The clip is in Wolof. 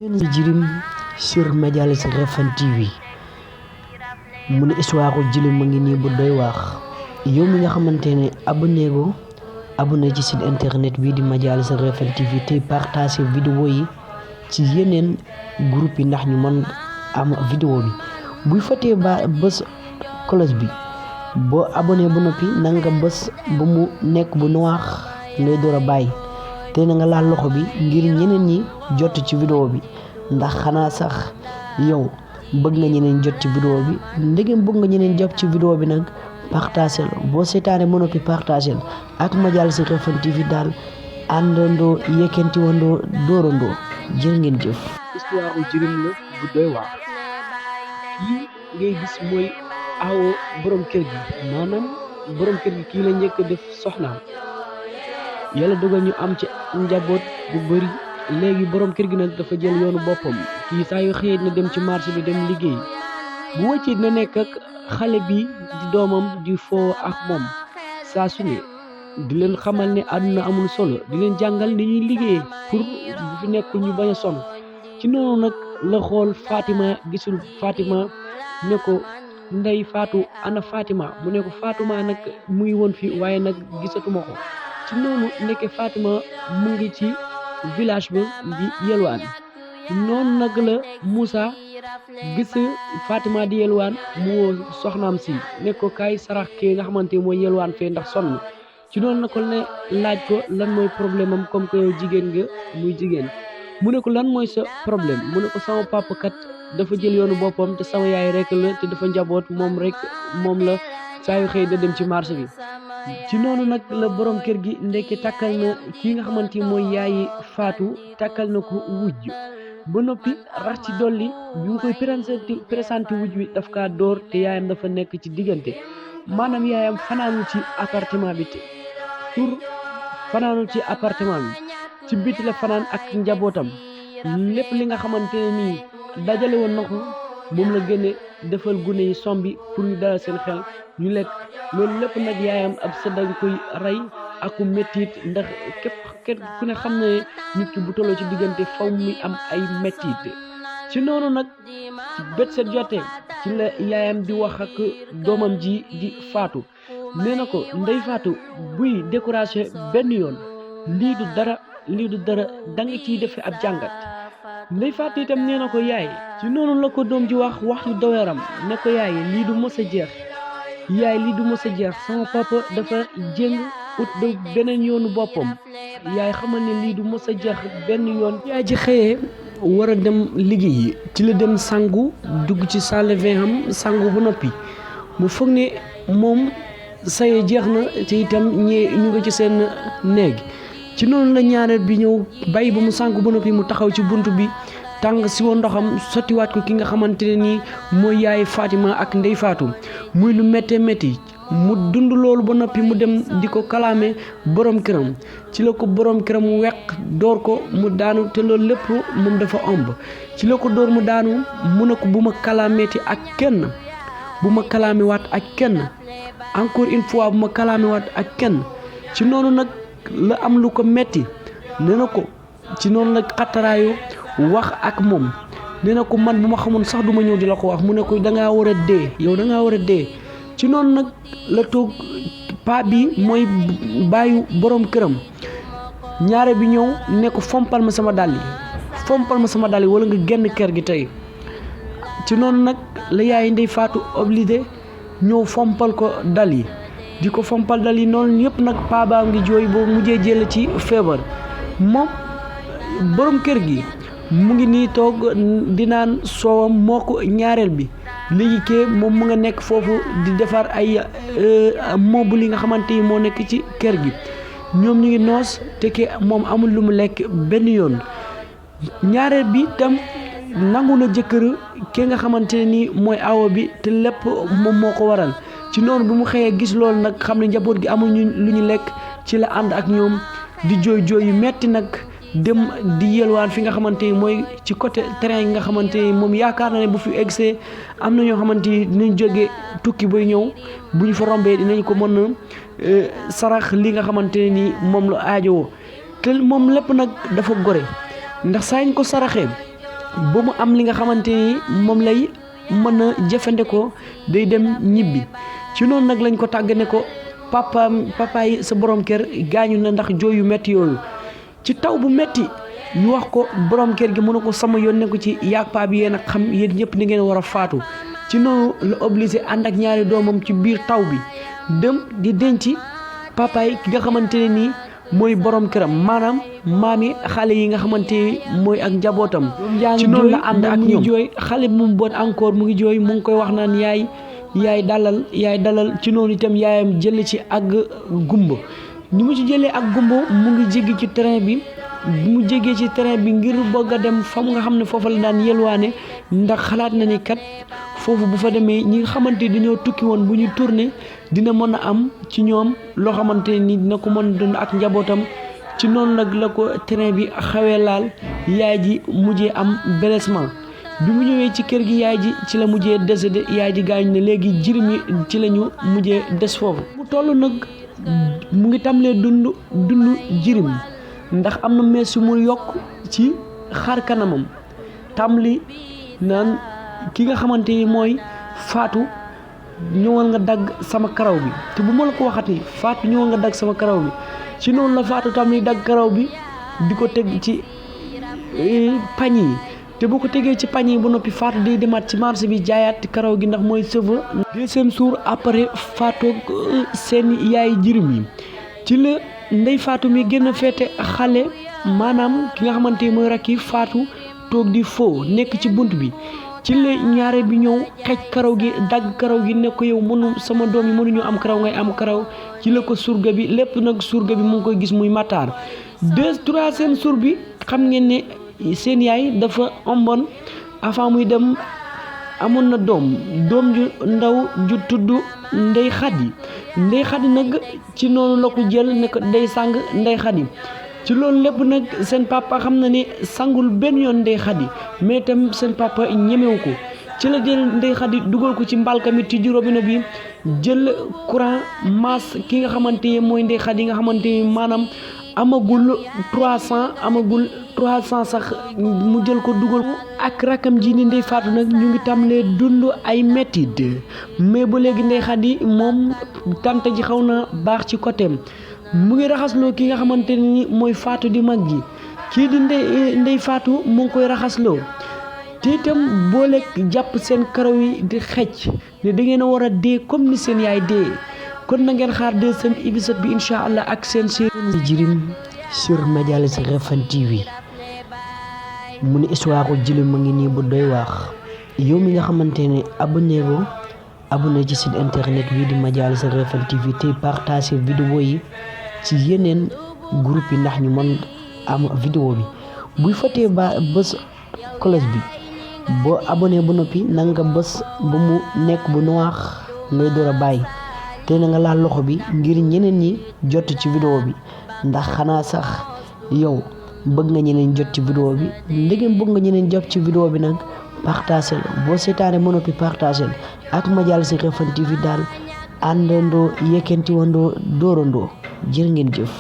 Jirim sur Medialis Refane TV mu ne histoire Djily ma ngi nii bu doy waax yow mi nga xamante ne abonné ci site internet bi di Medialis Refane TV te partager vidéo yi ci yeneen groupe yi ndax ñu mën am vidéo bi buy fàttee ba bés cloche bi boo abonné ba noppi na nga bés ba mu nekk bu noir ngay door a bàyyi te na nga laal loxo bi ngir ñeneen ñi jot ci vidéo bi ndax xanaa sax yow bëgg nga ñeneen jot ci vidéo bi ndegem bëgg nga ñeneen jot ci vidéo bi nag partagel boo seetaane ba noppi partagel ak Medialis Refane TV daal àndandoo yëkkanti wandoo dóorandoo jërë ngeen jëf. histoire u jirim la bu doy waar kii ngay gis mooy awo borom kër gi maanaam borom kër gi kii la njëkk def soxnaam yàlla dogal ñu am ci njaboot bu bëri léegi borom kër gi nag dafa jël yoonu boppam kii saa yu xëyee na dem ci marché bi dem liggéey bu wëccee dina nekk ak xale bi di doomam di foo ak moom saa su ne di leen xamal ne àdduna amul solo di leen jàngal ni ñuy liggéey pour bu fi nekkul ñu bañ a sonn ci noonu nag la xool Fatima gisul Fatima ne ko ndey Fatou ana Fatima mu ne ko Fatima nag mu ngi woon fii waaye nag gisatuma ko ci noonu nekke Fatima mu ngi ci village ba di yelwaan noonu nag la Moussa gis Fatima di yelwaan mu woo soxnaam si ne ko kaay sarax kee nga xamante mooy yelwaan fee ndax sonn ci noonu na ko ne laaj ko lan mooy problème am comme que yow jigéen nga muy jigéen mu ne ko lan mooy sa problème mu ne ko sama papa kat dafa jël yoonu boppam te sama yaay rek la te dafa njaboot moom la saa yu xëy da dem ci marché bi ci noonu nag la borom kër gi ndekki takkal na kii nga xamante mooy yaayi Fatou takkal na ko wujj ba noppi rax ci dolli bi mu koy présenté wujj bi daf kaa dóor te yaayam dafa nekk ci diggante maanaam yaayam fanaanul ci appartement bi te pour fanaanul ci appartement bi ci biti la fanaan ak njabootam lépp li nga xamante ne nii dajale woon na ko moom la génne defal gune yi sombi pour ñu dalal seen xel ñu lekk loolu lépp nag yaayam ab dañ koy rey aku mettit ndax képp ku ne xam ne nit ki bu tolloo ci diggante faw muy am ay mettit ci noonu nag bët set jotee ci la yaayam di wax ak doomam ji di Fatou nee na ko ndey Fatou buy découragé benn yoon lii du dara da nga ciy defee ab jàngat ndey Fatou itam nee na ko yaay ci noonu la ko doom ji wax yu doweram ne ko yaay lii du mës a jeex yaay lii du mës a jeex sama papa dafa jéng ut de beneen yoonu boppam yaay xamal ne lii du mës a jeex benn yoon yaay ji xëyee war a dem liggéeyi ci la dem sangu dugg ci salle de bain am sangu bu noppi mu foog ne moom saye jeex na te itam ñee ñu nga ci seen néeg ci noonu la ñaareel bi ñëw bàyyi ba mu sangu ba noppi mu taxaw ci bunt bi tàng si woon ndoxam sottiwaat ko ki nga xamante ne nii mooy yaay Fatima ak ndey Fatou muy lu méttee métti mu dund loolu ba noppi mu dem di ko kalaame borom këram ci la ko borom këram weq door ko mu daanu te loolu lépp moom dafa ëmb ci la ko door mu daanu mu ne ko bu ma kalaameeti ak kenn bu ma kalaamewaat ak kenn encore une fois bu ma kalaamewaat ak kenn ci noonu nag la am lu ko metti nee na ko ci noonu la xattaraayu wax ak moom nee na ko man bu ma xamoon sax du ma ñëw di la ko wax mu ne ko dangaa war a dee yow dangaa war a dee ci noonu nag la toog paa bi mooy bàyyi borom këram ñaare bi ñëw ne ko fompal ma sama dàll yi wala nga génn kër gi tey ci noonu nag la yaay ndey Fatou obligé ñëw fompal ko dàll yi di ko fompal dàll yi noonu yëpp nag paa baa ngi jooy boo mujjee jël ci feebar moom borom kër gi mu ngi nii toog di naan soowam moo ko ñaareel bi léegi kee moom mu nga nekk foofu di defar ay meuble yi nga xamante ni moo nekk ci kër gi ñoom ñu ngi noos te ke moom amul lu mu lekk benn yoon ñaareel bi tam nangu na jëkkër ke nga xamante ne ni mooy awo bi te lépp moom moo ko waral ci noonu bu mu xëyee gis loolu nag xam ne njaboot gi amul lu ñu lekk ci la ànd ak ñoom di jooy yu metti nag dem di yelwaan fi nga xamante ni mooy ci côté terrain yi nga xamante ni moom yaakaar na ne bu fi eggsee am na ñoo xamante ni dinañ jóge tukki bay ñëw bu ñu fa rombee dinañ ko mën a sarax li nga xamante ne ni moom la aajowoo te moom lépp nag dafa gore ndax saa ñu ko saraxee ba mu am li nga xamante ni moom lay mën a jëfandikoo day dem ñibbi ci noonu nag lañ ko tàggane ko papaay sa borom kër gaañu na ndax jooy yu metti yooyu ci taw bu metti ñu wax ko borom kër gi mënu ko sama yoon ne ko ci yaag paa bi yéen a xam yéen ñëpp ni ngeen war a faatu ci noonu la obligé ànd ak ñaari doomam ci biir taw bi dem di denc papaay ki nga xamante ne nii mooy borom këram maanaam maami xale yi nga xamante ni mooy ak njabootam ci noonu la ànd ak ñoom jooy xale bi mu boot encore mu ngi jooy mu ngi koy wax naan yaay dalal ci noonu itam yaayam jël ci ak gumba ni mu ci jëlee ak gumba mu ngi jéggi ci terrain bi mu jéggee ci terrain bi ngir bëgg a dem fa mu nga xam ne foofa la daan yelwaane ndax xalaat na ni kat foofu bu fa demee ñi nga xamante dañoo tukki woon bu ñu tourné dina mën a am ci ñoom loo xamante ni dina ko mën a dund ak njabootam ci noonu nag la ko terrain bi xawee laal yaay ji mujjee am blessement bi mu ñëwee ci kër gi yaay ji ci la mujjee décédé yaay ji gaañu ne léegi jirim yi ci la ñu mujjee des foofu mu toll nag mu ngi tàmbalee dund jirim ndax am na mees yu mu yokk ci xar kanamam tàmbali naan ki nga xamante ni mooy faatu ñëwal nga dagg sama karaw bi te bu ma la ko waxati faatu ñëwal nga dagg sama karaw bi ci noonu la faatu tàmbali dagg karaw bi di ko teg ci pañ yi te bu ko tegee ci pañ yi ba noppi faatu day demaat ci marché bi jaayaat karaw gi ndax mooy cheveux deuxième jour après faatu seen yaay jirim yi ci la ndey faatu mi gën a féete xale maanaam ki nga xamante ni mooy rakki faatu toog di foo nekk ci bunt bi ci la ñaare bi ñëw xej karaw gi dagg karaw gi ne ko yow sama doom yi mënuñu am karaw ngay am karaw ci la ko surga bi lépp nag surga bi mu ngi koy gis muy mataar troisième jour bi xam ngeen ne seen yaay dafa omboon avant muy dem amoon na doom ju ndaw ju tudd ndey xadi nag ci noonu la ko jël ne ko day sàng ndey xadi ci loolu lépp nag seen papa xam na ne sangul benn yoon ndey xadi mais itam seen papa ñemewu ko ci la jël ndey xadi dugal ko ci mbalka mi tijji robinet bi jël courant maas ki nga xamante ni mooy ndey xadi nga xamante ni maanaam amagul 300 sax mu jël ko dugal ko ak rakam ji ni ndey faatu nag ñu ngi tàmbalee dund ay métit mais ba léegi ndey xadi moom tante ji xaw na baax ci côté mu ngi raxasloo ki nga xamante ni mooy faatu di mag ji kii di ndey faatu mu ngi koy raxasloo te itam boole jàpp seen karaw yi di xecc ne da ngeen a war a dee comme ni seen yaay dee kon na ngeen xaar deuxième épisode bi incha allah ak seen série jirim sur Medialis Refane TV mu ne histoire jirim ma ngi nii bu doy waax yow mi nga xamante ne abonné ci site internet bii di Medialis Refane TV tey partagé vidéo yi ci yeneen groupe yi ndax ñu mën am vidéo bi buy fotee ba bés cloche bi boo abonné ba noppi na nga bés ba mu nekk bu noir ngay door a bàyyi te na nga laal loxo bi ngir ñeneen ñi jot ci vidéo bi ndax xanaa sax yow bëgg nga ñeneen jot ci vidéo bi ndegem bëgg nga ñeneen jot ci vidéo bi nag partagé boo seetaane ba noppi partagé ak Medialis Refane TV daal àndandoo yëkkanti wandoo dóorandoo jërë ngeen jëf